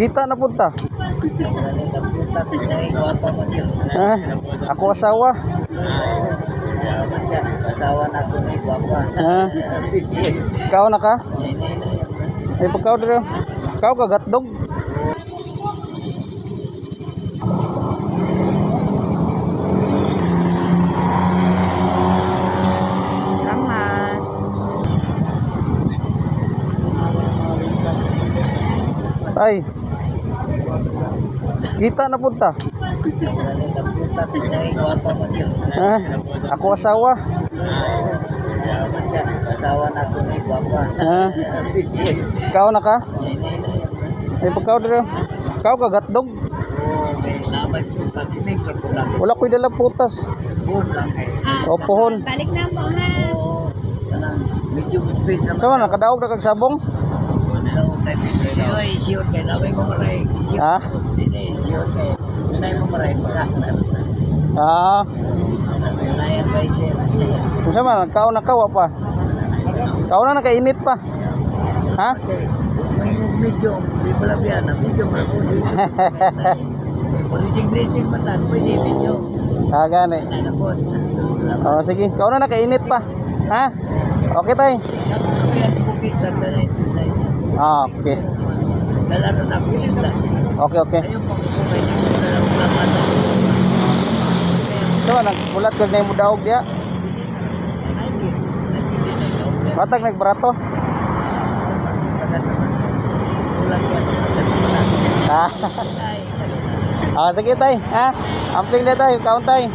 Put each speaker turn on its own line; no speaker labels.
Kita na punta. Ha? Ako asawa.
Asawa na ko ni gwapa.
Ha? Ikaw na ka? Ay, pagkaw dito. Ikaw ka gatdog.
Salamat.
Ay. Kita na punta. Ha? Ako asawa.
Asawa na ko ni gwapa.
Ha? Ikaw na ka? Ay, pagkaw dito. Ikaw ka gatdog. Wala ko'y dala putas. O puhon.
Balik na mo ha.
Medyo speed naman.
Sama na, kadaog na kag sabong? Ha? Ah, kung sama, nagkaon na kawa pa. Kaon na nakainit pa. Ha?
Medyo, di pala biya na, medyo marapudi. Reject-reject matan, pwede medyo.
Ah, gani.
Ano po?
O, sige. Kaon na nakainit pa. Ha? Okay, tay. Ah, okay.
Kalaro na pilit lang.
Okay.
Ayun pang kung hindi ko na lang
So, nagbulat kag na yung daog diya. Matag nagbarato. Ah. Ah, sige tay, ha? Amping na tay, kaon tay.